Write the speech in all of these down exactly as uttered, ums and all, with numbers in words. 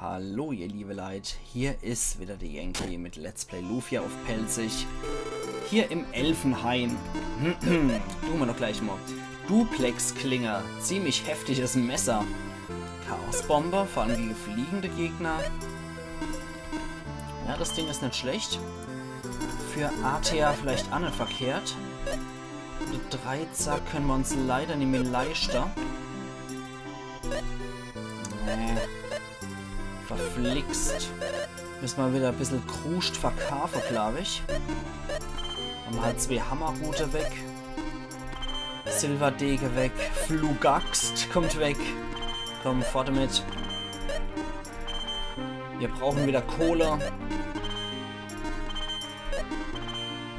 Hallo ihr liebe Leit, hier is wieder de Yankee mit Let's Play Lufia uff Pälzisch. Hier im Elfenhain. Du mer doch gleich mol. Duplex-Klinge, ziemlich heftiges Messer. Chaosbombe, vor allem gege fliegende Gegner. Ja, das Ding is net schlecht. Für Athia vielleicht aa net verkehrt. De Dreizack könne mer uns leider nimmi leischte. Nee. Verflixt. Misse mer wieder e bissel Kruscht verkaafe, glaab ich. Hämmer halt zwee Hammerrute weg. Silberdege weg. Flugaxt kommt weg. Komm, fort demit. Mir brauche wieder Kohle.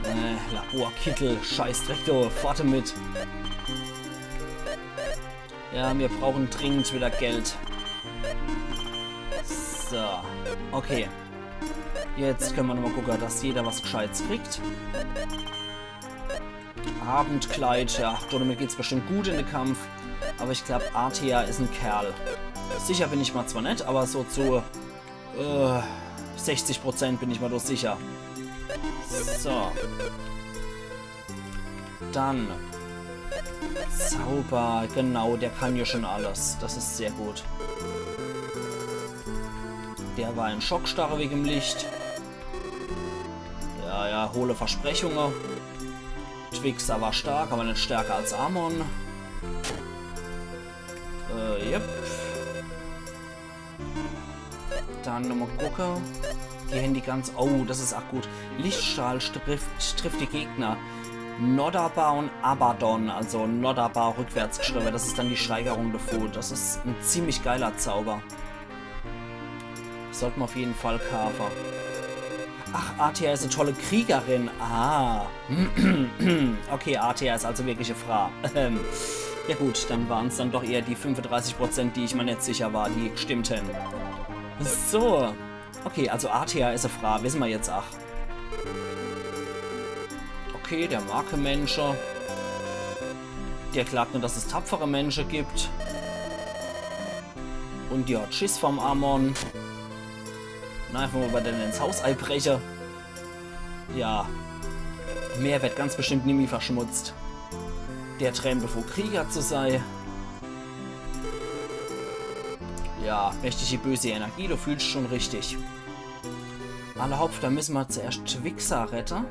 Äh, Laborkittel, Scheißdreck, du, fort demit. Ja, mir brauche dringend wieder Geld. So, okay. Jetzt könne mer nochmol gucke, dass jeder was Gscheites kriegt. Abendkleid, ja, domit geht's bestimmt gut in de Kampf. Awwer ich glaab, Athia is en Kerl. Sicher bin ich mer zwar net, awwer so zu, äh, sechzig Prozent bin ich mer doch sicher. So. Dann. Zauber, genau, der kann jo schun alles. Das is sehr gut. Der war in Schockstarre wegem Licht. Ja, ja, hohle Versprechunge. Twixer war stark, awwer net stärker als Amon. Äh, yep. Dann nochmol gucke. Die hän die ganz... Oh, das is aa gut. Lichtstrahl trifft, trifft die Gegner. Nodderbar un Abaddon, also Nodderbar rückwärts gschriwwe. Das is dann die Steigerung devun. Das is en ziemlich geiler Zauber. Sollt mer uff jeden Fall kaafe. Ach, Athia is e tolle Kriegerin. Ah. Okay, Athia is also wirklich e Fraa. Ähm, ja gut, dann waren's dann doch eher die fünfunddreißig Prozent, die ich mer net sicher war, die gschtimmt hän. So. Okay, also Athia is e Fraa, wisse mer jetzt aa. Okay, der mag kä Mensche. Der glaabt nur, dass es tapfere Mensche gibt. Un die hot Schiss vorm Amon. Na, einfach mol bei denne ins Haus eibreche. Ja. Mehr werd ganz bestimmt nimmi verschmutzt. Der trämt devun, Krieger zu sei. Ja, mächtige böse Energie, du fühlscht schun richtig. Alla hopp, do misse mer zuerscht Twixer rette.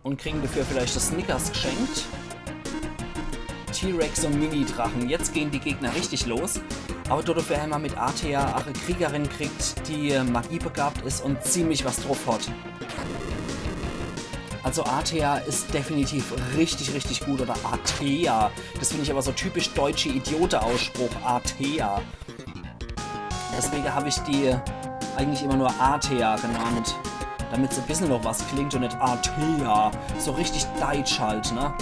Un kriegen dafür vielleicht das Snickers gschenkt. T-Rex un Mini-Drache. Jetzt gehn die Gegner richtig los. Awwer dodefür hämmer mit Athia aa e Kriegerin kriegt, die magiebegabt is un ziemlich was druff hot. Also Athia is definitiv richtig, richtig gut. Oder Athea. Das find ich awwer so typisch deutsche Idiote-Ausspruch. Athea. Deswege hab ich die eigentlich immer nur Athea genannt, damit se e bissel noch was klingt un net Athea. So richtig deitsch halt, ne?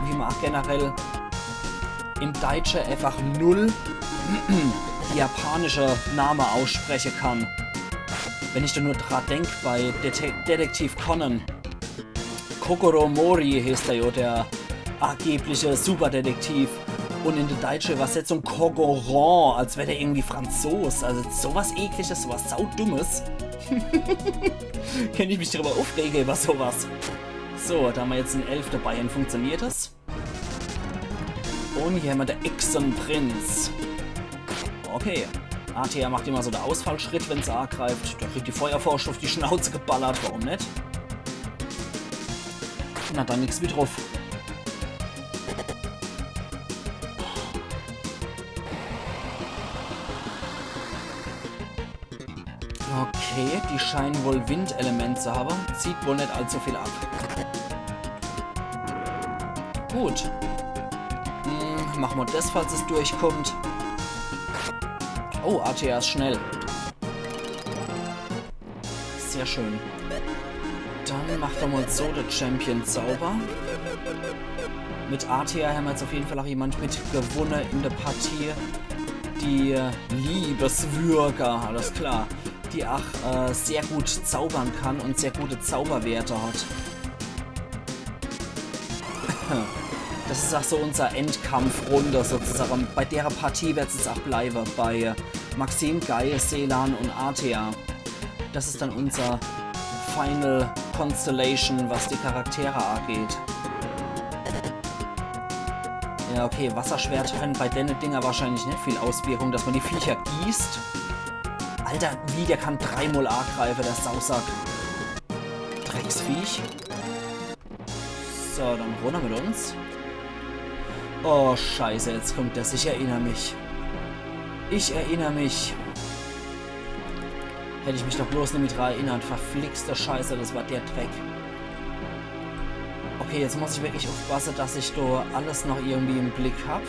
Wie mer aa generell im Deitsche einfach null die japanische Name ausspreche kann. Wenn ich do nur dra denk, bei Dete-, Detektiv Conan. Kogoro Mori heeßt er jo, der angebliche Superdetektiv. Un in de deitsche Übersetzung Kogoron, als wär der irgendwie Franzos. Also so was Ekliches, so was Saudummes. Kennt ich mich driwwer uffrege, iwwer so was. So, do hämmer jetzt en Elf dabei, un funktioniert das? Un hier hämmer de Echsenprinz. Okay. Athia macht immer so de Ausfallschritt, wenn se agreift. Der kriegt die Feuerfaust uff die Schnauze geballert, warum net? Na dann, nix wie druff. Okay, die scheinen wohl Windelement zu hawwe. Zieht wohl net allzu viel ab. Gut. Hm, mache mer das, falls es durchkommt. Oh, Athia is schnell. Sehr schön. Dann mache mer mol so de Champion-Zauber. Mit Athia hämmer jetzt uff jeden Fall aa jemand mit gewunne in de Partie. Die Liebeswürger, alles klar. Die aa, äh, sehr gut zaubern kann un sehr gute Zauberwerte hat. Das is aa so unser Endkampfrunde sozusagen. Bei dere Partie werd's jetzt aa bleiwe. Bei Maxim, Guy, Selan und Artea. Das is dann unser Final Constellation, was die Charaktere angeht. Ja, okay, Wasserschwert hat bei denne Dinger wahrscheinlich net viel Auswirkung, dass man die Viecher gießt. Alter, wie, der kann dreimol angreife, der Sausack. Drecksviech. So, dann runner mit uns. Oh, Scheiße, jetzt kommt das. Ich erinner mich. Ich erinner mich. Hätt ich mich doch bloß net mit dran erinnert. Verflixter Scheiße, das war der Dreck. Okay, jetzt muss ich wirklich uffpasse, dass ich do alles noch irgendwie im Blick hab.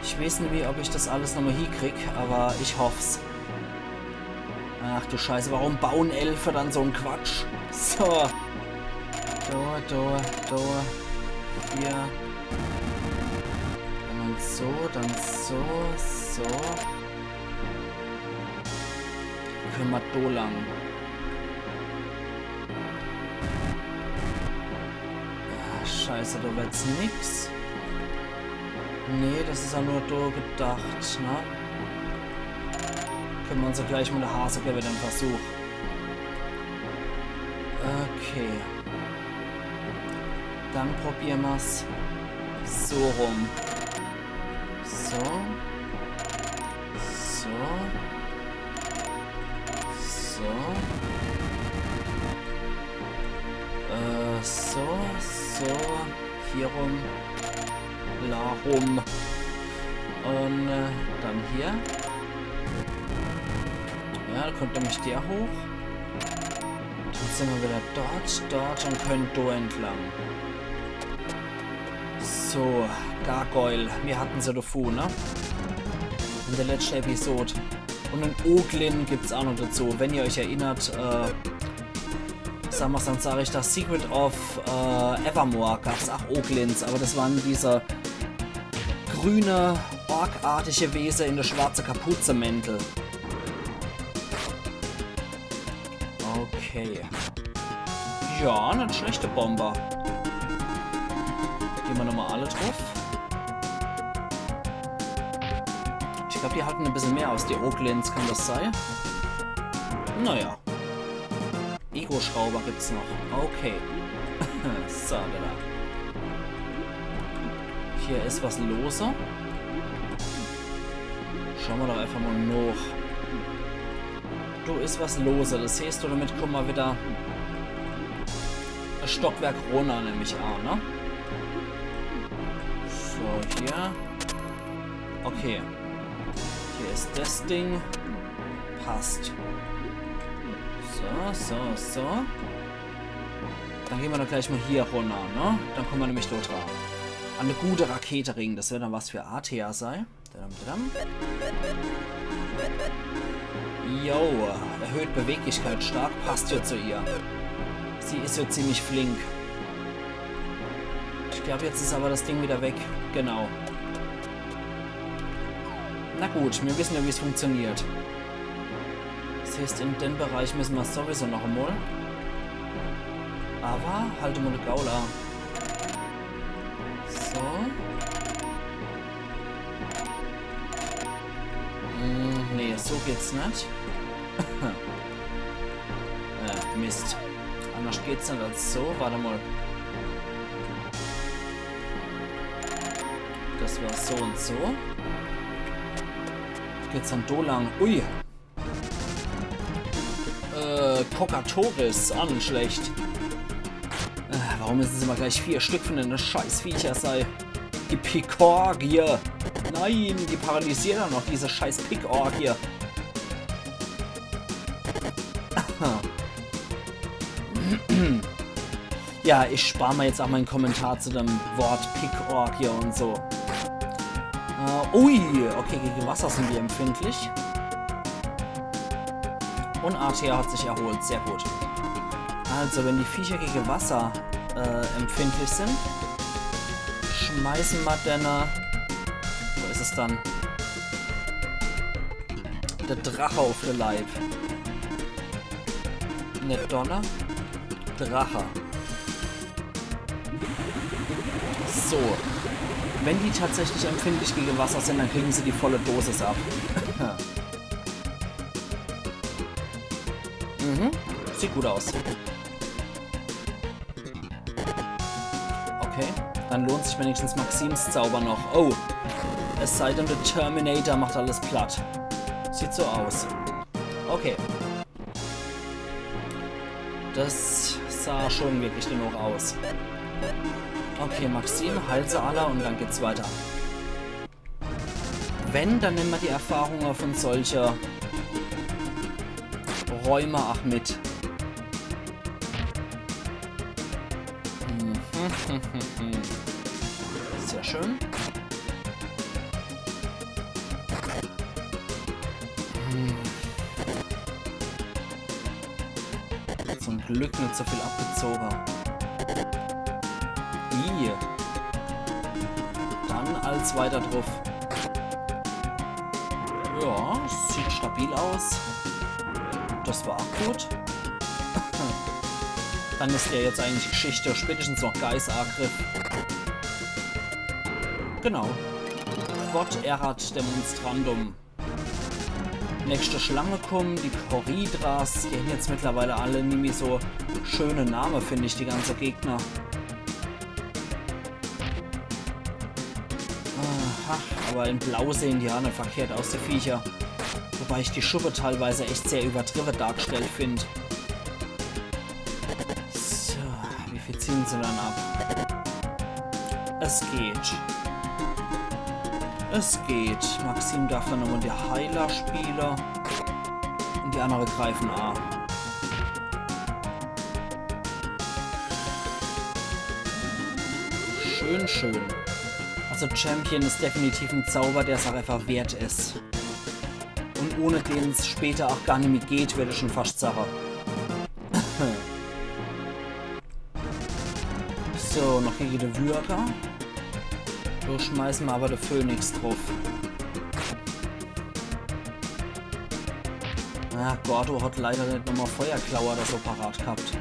Ich weeß net, wie, ob ich das alles nochmal hiekrieg, aber ich hoff's. Ach du Scheiße, warum bauen Elfe dann so en Quatsch? So. Do, do, do. Hier. Dann so, dann so, so. Könne mer do lang. Ah, Scheiße, do wird's nix. Nee, das is ja nur do gedacht, ne? Könne mer uns ja gleich mol de Hase gewwe, den Versuch. Okay. Dann probiere mer's so rum. So. So. So. Äh, so, so. Hier rum. La rum. Und äh, dann hier. Ja, da kommt nämlich der hoch. Dann sin mer wieder dort, dort und können do entlang. So, Gargoyle. Mir hatten se davor, ne? In der letzten Episode. Und en Oglin gibt's auch noch dazu. Wenn ihr euch erinnert, äh, sag mal, dann sag ich das, Secret of äh, Evermore gab's auch Oglins, aber das waren diese grüne, orkartige Wese in der schwarze Kapuze-Mäntel. Okay. Ja, net schlechte Bombe. Gehen wir nochmal alle drauf. Ich glaub, die halten ein bisschen mehr aus, die Oglins, kann das sein? Naja. Ego-Schrauber gibt's noch. Okay. So, da. Hier is was lose. Schauen wir doch einfach mal noch. Do is was lose. Das heißt, damit kommen wir wieder ein Stockwerk runter, nehme ich an, ne? So, hier. Okay. Hier is das Ding. Passt. So, so, so. Dann gehen wir doch gleich mal hier runter, ne? Dann kommen wir nämlich dort dran. An eine gute Rakete ring. Das wird dann was für Artea sein. Tadam, tadam. Jo, erhöht Beweglichkeit stark, passt ja zu ihr. Sie is ja ziemlich flink. Ich glaub, jetzt is aber das Ding wieder weg. Genau. Na gut, wir wissen ja, wie's funktioniert. Das heißt, in dem Bereich müssen wir sowieso noch einmal. Aber halt mal de Gaul a. So. Hm, nee, so geht's net. Äh, Mist. Anders geht's net als so. Warte mal. Das war so und so. Geht's dann do lang? Ui. Äh, Kokatoris, auch nicht schlecht. Äh, warum müssen es immer gleich vier Stück von den Scheißviecher sei? Die Pickorgie. Nein, die paralysieren dann noch, diese scheiß Pickorgie. Ja, ich spar mir jetzt auch meinen Kommentar zu dem Wort Pickorgie und so. Äh, ui, okay, gegen Wasser sind die empfindlich. Und Artea hat sich erholt, sehr gut. Also, wenn die Viecher gegen Wasser äh, empfindlich sind, schmeißen wir dann. Wo ist es dann? Der Drache auf den Leib. Net Donner. Drache. So. Wenn die tatsächlich empfindlich gegen Wasser sind, dann kriegen sie die volle Dosis ab. Mhm. Sieht gut aus. Okay, dann lohnt sich wenigstens Maxims Zauber noch. Oh, es sei denn, der Terminator macht alles platt. Sieht so aus. Okay. Das sah schon wirklich genug aus. Okay, Maxim, heil se alle und dann geht's weiter. Wenn, dann nemme mer die Erfahrunge von solche Räume ach mit. Mhm. Sehr schön. Hm. Zum Glück net so viel abgezoge. I. Dann als weiter druff. Ja, sieht stabil aus. Das war ach gut. Dann is ja jetzt eigentlich Geschichte. Spätestens noch Guys Angriff. Genau. Quod erat demonstrandum. Nächste Schlange kommen, die Corridras. Die hän jetzt mittlerweile alle nimmi so schöne Name, find ich, die ganze Gegner. Aha, aber in Blau sehen die ja net verkehrt aus, die Viecher. Wobei ich die Schuppe teilweise echt sehr übertrieben dargestellt find. So, wie viel ziehen sie dann ab? Es geht. Es geht. Maxim darf dann nochmal die Heiler spielen. Und die andere greifen A. Schön, schön. Also Champion is definitiv en Zauber, der es auch einfach wert is. Und ohne den es später auch gar nimmi geht, würd ich schon fast sagen. So, noch hier geht der Würger. Do schmeißen mer aber de Phönix druff. Ah, Gordo hat leider net nochmal Feuerklaue oder so parat gehabt.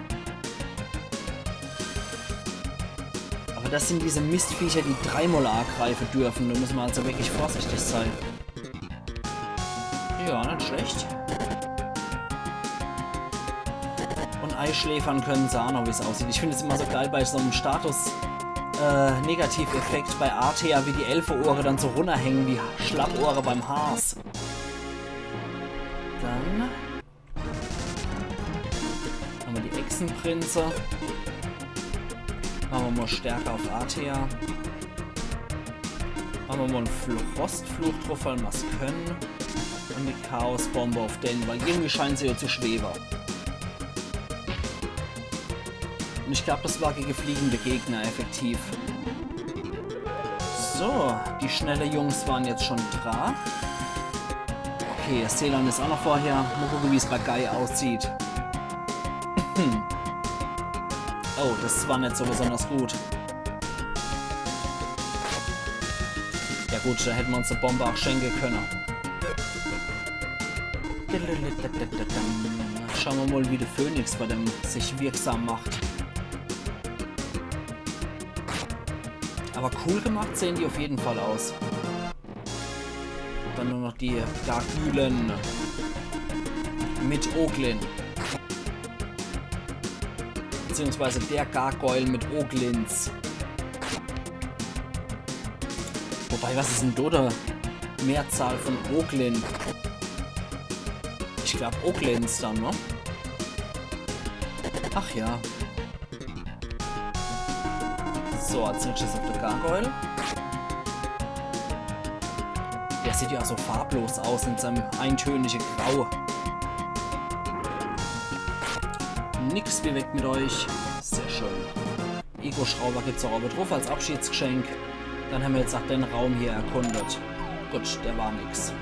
Aber das sind diese Mistviecher, die dreimal angreifen dürfen. Da müssen wir also wirklich vorsichtig sein. Ja, net schlecht. Und eischläfern können sie auch noch, wie es aussieht. Ich finde es immer so geil bei so einem Status, äh, Negativeffekt bei Artea, wie die Elfeohre dann so runterhängen wie Schlappohre beim Has. Dann haben wir die Echsenprinze. Machen wir mal Stärke auf Artea. Machen wir mal einen Fl-, Frostfluch drauf, weil wir es können. Und die Chaosbombe auf den, weil irgendwie scheinen sie ja zu schweben. Und ich glaube, das war gegen fliegende Gegner effektiv. So, die schnelle Jungs waren jetzt schon dran. Okay, Selan ist auch noch vorher. Mal gucken, wie es bei Guy aussieht. Oh, das war nicht so besonders gut. Ja gut, da hätten wir uns eine Bombe auch schenken können. Schauen wir mal, wie der Phönix bei dem sich wirksam macht. Aber cool gemacht sehen die auf jeden Fall aus. Dann nur noch die Gargülen mit Oglin. Beziehungsweise der Gargoyle mit Oglins. Wobei, was ist denn da die Mehrzahl von Oglin? Ich glaube, Oglins dann, ne? Ach ja. So, als nächstes auf der Gargoyle. Der sieht ja so farblos aus in seinem eintönigen Grau. Nix wie weg mit euch. Sehr schön. Ego-Schrauber gibt's auch oben drauf als Abschiedsgeschenk. Dann haben wir jetzt auch den Raum hier erkundet. Gut, der war nix.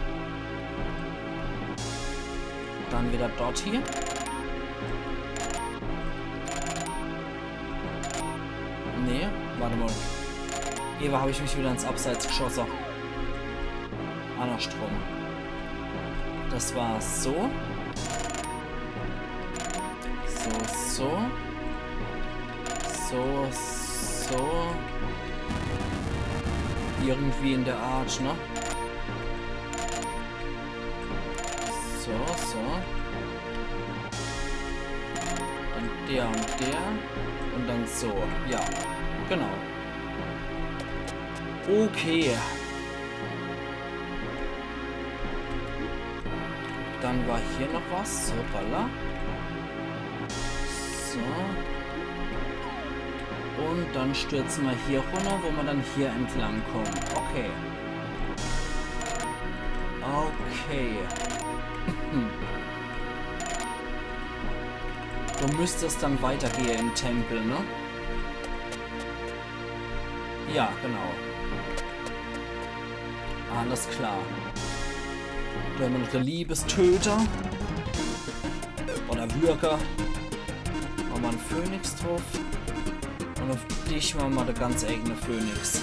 Dann wieder dort hier. Nee, warte mal. Ewe habe ich mich wieder ins Abseits geschossen. Andersrum. Das war so. So, so. So, so. Irgendwie in der Art, ne? So, so. Dann der und der. Und dann so. Ja, genau. Okay. Dann war hier noch was. Hoppala. So. Und dann stürze mer hier runner, wo mer dann hier entlang kommen. Okay. Okay. Do müsst es dann weitergehe im Tempel, ne? Ja, genau. Alles klar. Do hämmer noch de Liebestöter. Oder Würger. Mache mer en Phönix druff. Und uff dich mache mer de ganz eigene Phönix.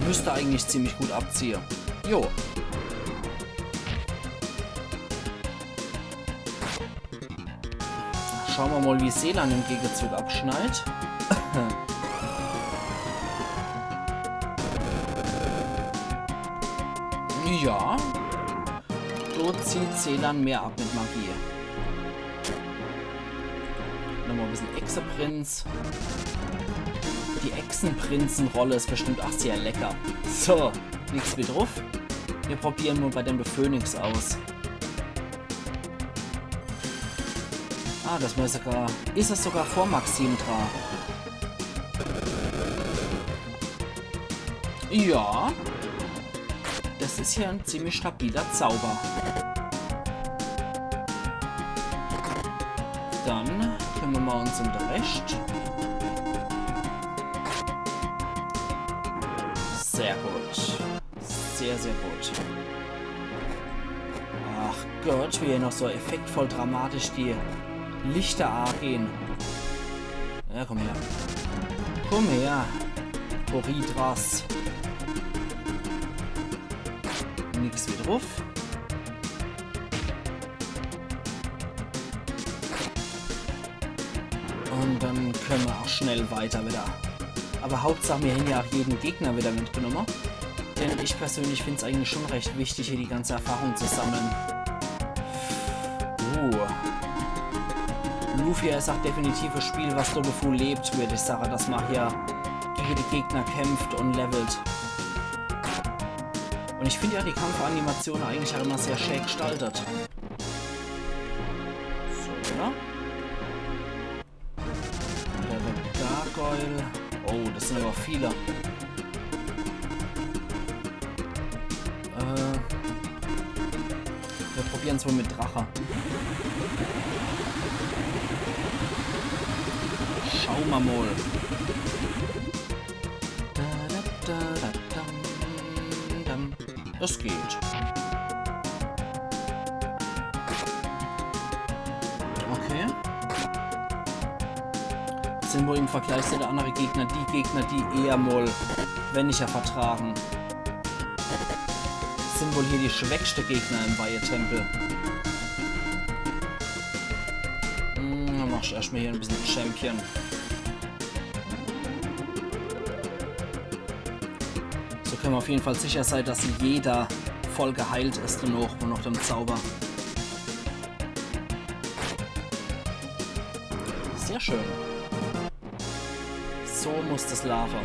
Müsst eigentlich ziemlich gut abziehe. Jo. Schaue mer mol, wie Selan im Gegezug abschneidt. Ja. Do zieht Selan mehr ab mit Magie. Nochmol e bissel Echseprinz. Die Echsenprinzenrolle is bestimmt ach sehr lecker. So, nix wie druff. Mir probiere mol bei dem de Phönix aus. Ah, das war sogar. Is es sogar vor Maxim dra? Ja. Das is ja en ziemlich stabiler Zauber. Dann kümmere mer uns um de Rescht. Sehr gut. Sehr, sehr gut. Ach Gott, wie hier noch so effektvoll dramatisch die Lichter aagehe. Ja, komm her. Komm her. Goridras. Nix wie druff. Und dann könne mer ach schnell weiter wieder. Aber Hauptsach, mir hän ja ach jeden Gegner wieder mitgenomme. Denn ich persönlich find's eigentlich schon recht wichtig, hier die ganze Erfahrung zu sammeln. Uh. Lufia is ach definitiv e Spiel, was do devu lebt, würd ich sage, dass mer hier gege die Gegner kämpft und levelt. Und ich find ja die Kampfanimatione eigentlich ach immer sehr schä gestaltet. So, oder? Wieder de Gargoyle. Oh, das sin aber viele. Äh, mir probieren's mol mit Drache. Schaue mer mol. Da, da, da, da, dam, dam. Das geht. Okay. Sin wohl im Vergleich zu de annere Gegner die Gegner, die eher mol weniger vertrage. Sin wohl hier die schwächste Gegner im Weihetempel. Hm, dann mach ich erscht mol hier e bissel Champion. So könne mer auf jeden Fall sicher sei, dass jeder voll geheilt is danach und noch dem Zauber. Sehr schön. So muss das laafe.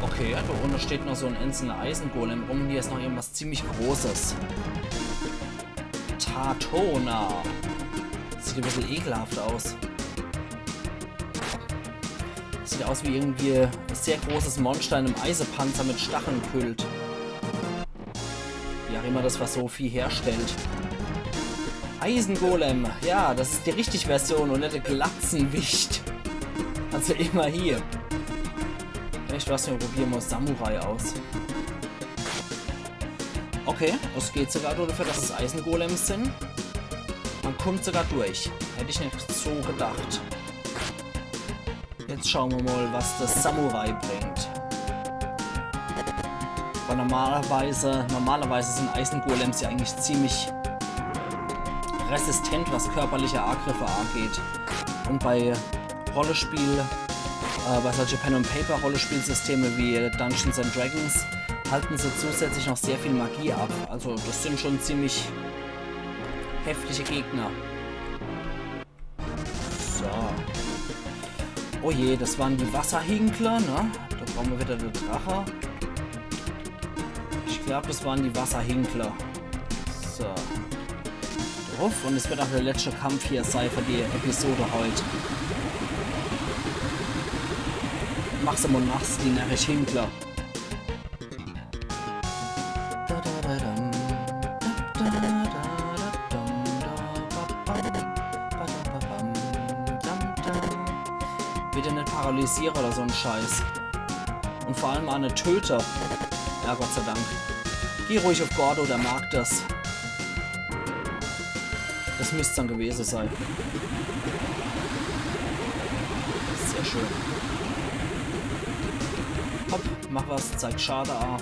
Okay, ja, do unne steht noch so en einzelner Eisengolem rum. Hier is noch irgendwas ziemlich Großes. Tatona. Sieht e bissel ekelhaft aus. Sieht aus wie irgendwie e sehr großes Monster in em Eisepanzer mit Stacheln gehüllt. Wie auch immer das, was so viel herstellt. Eisengolem, ja, das is die richtige Version und net de Glatzenwicht. Also immer hier. Weescht was, mir probiere mol Samurai aus. Okay, das geht sogar dafür, dass es Eisengolems sin. Mer kommt sogar durch. Hätt ich net so gedacht. Jetzt schaue mer mol, was de Samurai bringt. Weil normalerweise, normalerweise sin Eisengolems ja eigentlich ziemlich resistent, was körperliche Angriffe angeht. Und bei Rollespiel, äh, bei solche Pen-and-Paper-Rollespielsysteme wie Dungeons and Dragons halten sie zusätzlich noch sehr viel Magie ab. Also das sind schon ziemlich heftige Gegner. So. Oh je, das waren die Wasserhinkler, ne? Da brauchen wir wieder den Drache. Ich glaube, das waren die Wasserhinkler. So. Drauf. Und es wird auch der letzte Kampf hier sein für die Episode heute. Mach's immer nachts, die närrisch Hinkler. Bitte nicht paralysiere oder so ein Scheiß. Und vor allem auch nicht töte. Ja, Gott sei Dank. Geh ruhig auf Gordo, der mag das. Das müsste dann gewesen sein. Sehr schön. Hopp, mach was, zeig Schade a.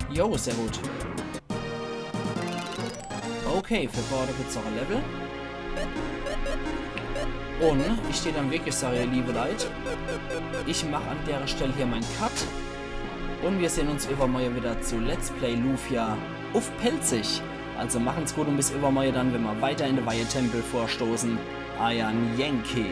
Jo, sehr gut. Okay, für Gordo gibt's auch ein Level. Und ich stehe dann wirklich, sage, ihr liebe Leute, ich mache an der Stelle hier meinen Cut. Und wir sehen uns übermorgen wieder zu Let's Play Lufia auf Pälzisch. Also machen's gut und bis übermorgen dann, wenn wir weiter in den Weihentempel vorstoßen. Euer Yankee.